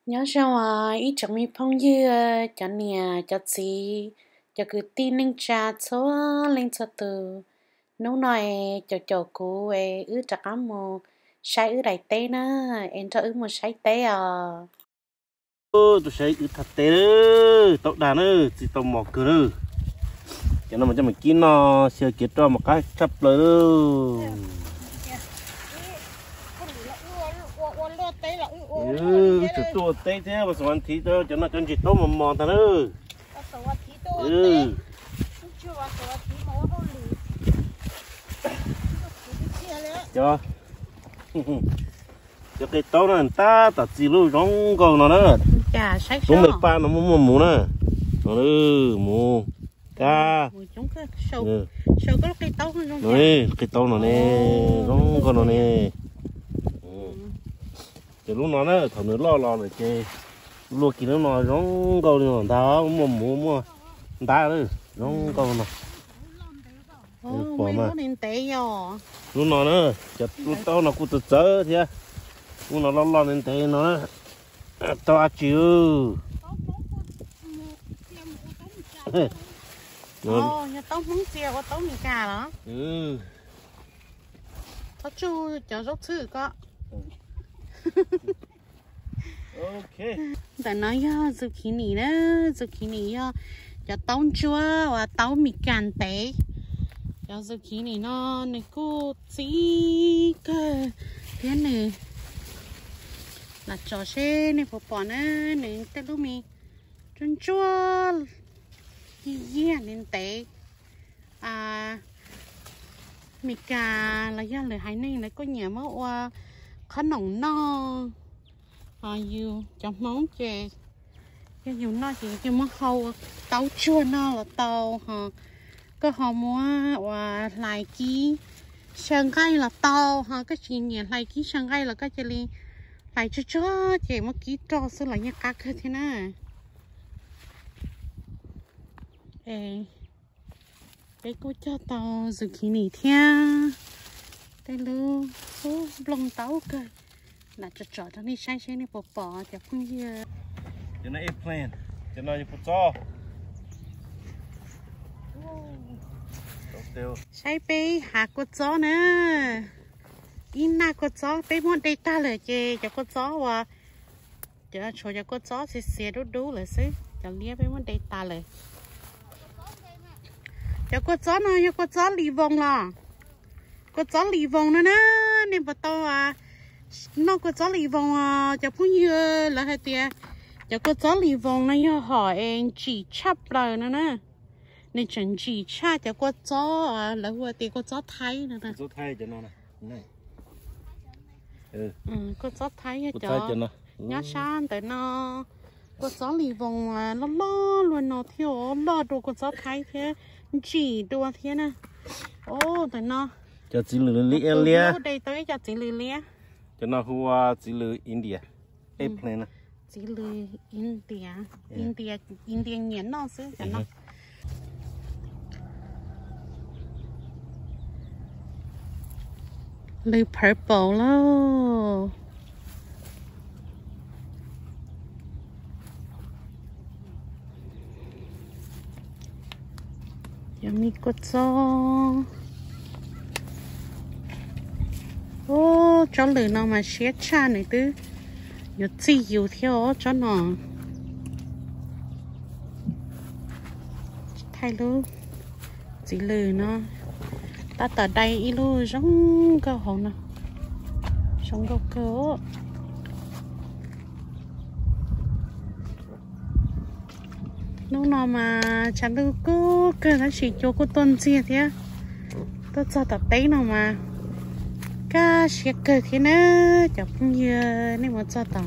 Nyob zoo os ib tsoom me phooj ywg, cov niam cov txiv, cov kwv tij neej tsa txhua leej txhua tus. Hnub no es caum caum kuv es wb rov qab mus saib wb daim teb na, es nrog wb mus saib teb os. Tuaj saib wb thaj teb, tau dag na, txi tau mos kawg na. Cov no mas coj mus kib noj xyaw kev roj mas qab tshaj plaws. Wb tseem tuaj ua teb thiab, vas xaum vas thiv cov no cov ntsis taub mos mos ntag na. Cov, cov qe taub no tab tom txi lub zoo nkauj no na. Zoo me pa no muaj muaj mus na. No, mus kab. Qe taub no ne, zoo nkauj no ne. Ces lub no na, thaum nws loj los lawm ces luaj kiag lub no zoo nkauj li no ntag, muaj muv muaj ntab lawm, zoo nkauj no. Pom mas, lub no na, cov lub taub no kuj txawv txawv thiab. Lub no loj loj ntev ntev no, tau dab tsi? Yog taub Hmoob txia ua taub Meskas los? Txhob tsuj cov zaub txhwb ko. Ntawm no yog zucchini na, zucchini yog cov taub ntsuab uas taub Meskas ntev. Cov zucchini no nws kuj txi kawg thiab nws, lam tso seb nej puas pom na, nws tej lub me ntsuab ntsuab yig yig ntev ntev. Meskas los yog lwm haiv neeg lawv kuj nyiam muab ua qhob noom noj. Ho yus cov Hmoob ces yog yus noj ces yus muab hau ua taub tsuag noj los tau, ho koj ho muab ua hlais kib xyaw nqaij los tau, ho koj tsis nyiam hlais kib xyaw nqaij los koj cia li hlais tsuag tsuag ces muab kib roj xwb los yeej qab kawg thiab na. Es peb kuj cog tau zucchini thiab tej lub xub nplooj taub kawg, lam tsom tsom rau nej saib seb nej puas pom cov phooj ywg. Cov no kua txob. Saib peb hav kua txob na, ib nag kua txob peb muab de tag lawm ces cov kua txob uas, cov tshuav cov kua txob xiav xiav dub dub lawm xwb, cov liab peb muab de tas lawm. Cov kua txob no yog kua txob lis voos los? Kua txob lis voos no na, nej puas tau noj kua txob lis voos os cov phooj ywg? Lawv hais tias cov kua txob lis voos no yog hom es ntsim tshaj plaws no na. Nws tseem ntsim tshaj cov kua txob lawv hu tias kua txob thaib no. Kua txob thaib yog cov nyob sab ntawm no. Kua txob lis voos loj loj luaj no thiab, loj dua kua txob thaib thiab, ntsim dua thiab na. Ntawm no cov txiv lws liab liab, de tau ib co txiv lws liab. Cov no hu ua txiv lws India, eggplant. Txiv lws India, India, India nyiam noj xwb cov no. Lws purple lauj. Cov me kua txob. Ub, tsob lws no mas siab tshaj, nws twb yuav txij yus thiab os tsob no. Thaij lub txiv lws no, tab tom dai ib lub zoo nkauj hauv no, zoo nkauj kawg. Hnub no mas tshav ntuj kub kawg tab sis cua kuj tuaj ntxiag thiab. Tuaj txog tom teb no mas kaj siab kawg thiab na. Cov phooj ywg, nej mus txog tom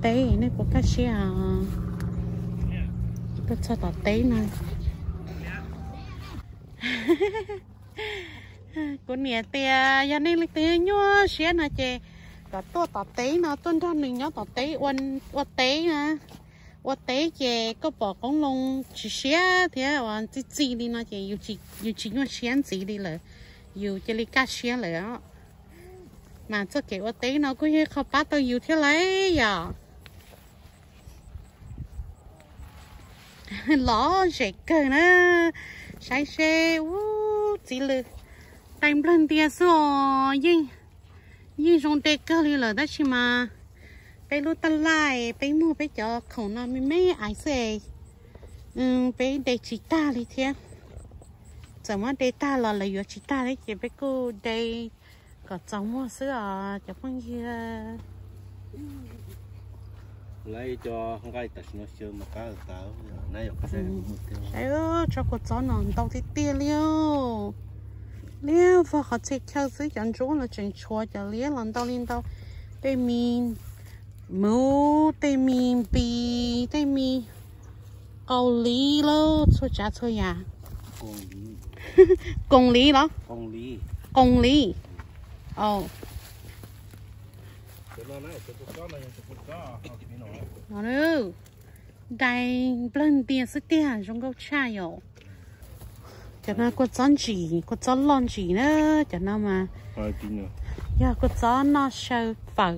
teb nej puas kaj siab os? Tuaj txog tom teb no, kuv niam tias yog nej leej twg nyuaj siab no ces kom tuaj tom teb no, tuaj nrog nws nyob tom teb ua teb na. Ua teb ces koj pom qoob loo tsis siab thiab uas txi txi li no ces yus tsis nyuaj siab ntxiv li lawm, yus cia li kaj siab lawm. Mas txoj kev ua teb no kuj yog qhov pab tau yus thiab lauj yom. Lom zem kawg na. Saib seb, ub, txiv lws, dai nplawg ntia xwb os. Yeej, yeej zoo de kawg li lawm tab sis mas peb lub taj laj, peb muag peb cov khoom no me me ais xwb es peb de tsis tag li thiab. Txawm muab de tag los lawv yuav tsis tag thiab ces peb kuj de kom txaus muag xwb os cov phooj ywg. Saib, tsob kua txob no ntau tiag tiag li. Liab vog qhov txhia chaw xwb, cov ntsuab los tseem tshuav cov liab los ntau li ntau. Tej me muv, tej me npis, tej me Kaus Lim lauj, txhua tsav txhua yam. Koos Lim los? Koos Lim. Dai nplawg ntia xwb tiag, zoo nkauj tshaj yom. Cov no kua txob ntsim, kua txob loj ntsim na, cov no mas yog kua txob noj xyaw fawm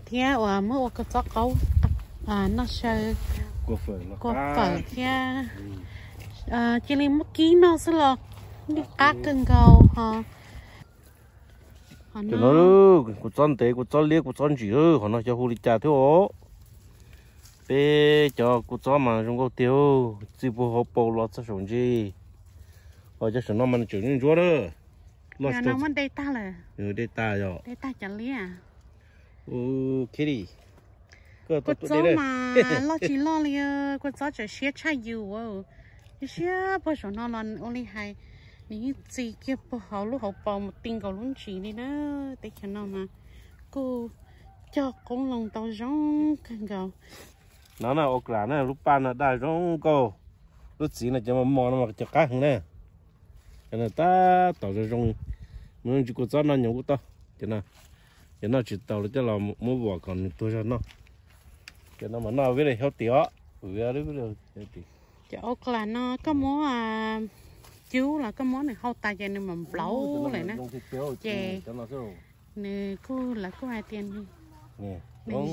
thiab uas muab ua kua txob qaub noj xyaw kua fawm thiab. Cia li muab kib noj xwb los noj qab kawg nkaus ho. Cov no kua txob ntev, kua txob liab, kua txob ntsim, qhov no xyov hu li cas thiab os. Peb cov kua txob mas zoo nkauj tiag, txij puag hauv paus los txog saum ntsis. Ho cov saum no mas nws tseem ntsuab ntsuab na. Loj no muab de tag lawm. De tag yom. De tag cov liab. Kua txob mas loj tsis loj li, kua txob tseem siab tshaj yus. Siab siab puag saum no los ua li hais, nws yeej txi kiag puag hauv lub hauv paus mus ti nkaus lub ntsis li na. Teb chaws no mas kuj cog qoob loo tau zoo kawg nkaus. No na, okra na, lub paj no daj zoo nkauj. Lub txiv no cov mos mos no mas cov qab heev na. Cov no tab tom zoo zoo, mus ntsis kua txob noj nyoos kuj tau. Cov no, cov noj tsis tau lawm coj los muab vuam kom nws tuag zog noj. Cov no mas noj vib li healthy os, vib li healthy. Cov okra no koj muab cub los koj muab nws hau tas ces nws mam nplauv lawm na. Ces nws kuj, lawv kuj hais tias nws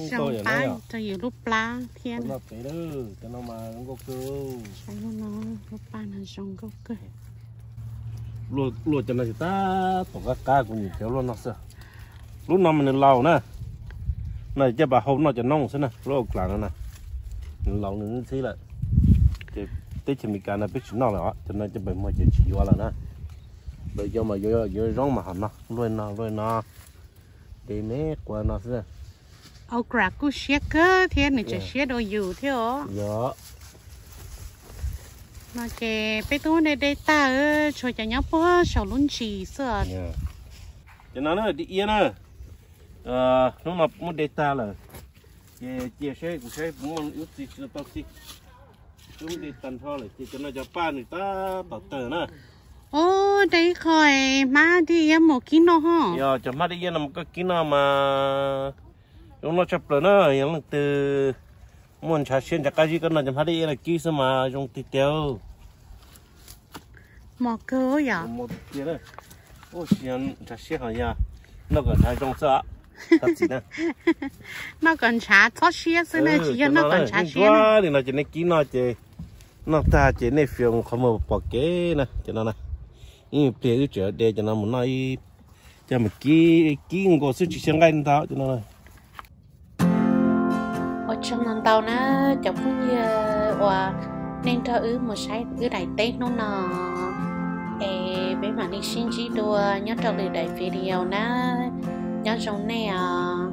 zoo pab rau yus lub plab thiab. Lub paj no zoo nkauj kawg. Luaj cov no ces tab tom qab qab kuv nyiam cov luaj no xwb. Lub no mas nws laus na. No coj pab hau noj cov noob xwb na, lub okra no na. Nws laus nws ntxhib lawm. Ces teb chaws Amelikas no peb tsis noj lawm os, cov no coj pab muag ces tsis yuav lawm na. Lawv yuav mas yuav, yuav zoo mas ho noj, luaj no, luaj no. Ces me quav no xwb. Okra kuj siab kawg thiab, nws tseem siab dua yus thiab os. Yog. No ces peb twb de de tag, tshuav cov nyob puag saum lub ntsis xwb. Cov no na, di iab na. Hnub no muab de tag lawm. Ces cia seb kuv saib puas muaj ib txi tsis tau txi. Twb muab de tag nrho lawm ces cov no cov paj nws tab tom tawg na. Ub, de ib qho hmab dib iab mus kib noj ho. Yog cov hmab dib iab no mas koj kib noj mas zoo noj tshaj plaws na. Yog leej twg muaj ntshav siab ntshav qab zib koj noj cov hmab dib iab no kib xwb mas zoo tiag tiag. Mos kawg yom. Ntshav siab ho yog noj kom ntshav zoo xwb. Thov txim na. Noj kom ntshav txhob siab xwb na, tsis yog noj kom ntshav siab na. Li no ces nej kib noj ces noj tag ces nej fias qhov muag pom kev na, cov no na. Ib pliag wb tseem de cov no mus noj ib, coj mus kib, kib nkaus xwb tsis xyaw nqaij ntau cov no. Ua tsaug ntau ntau na cov phooj ywg uas nej nrog wb mus saib wb daim teb hnub no. Es peb mam li sib ntsib dua nyob rau lwm daim video na. Nyob zoo nej os.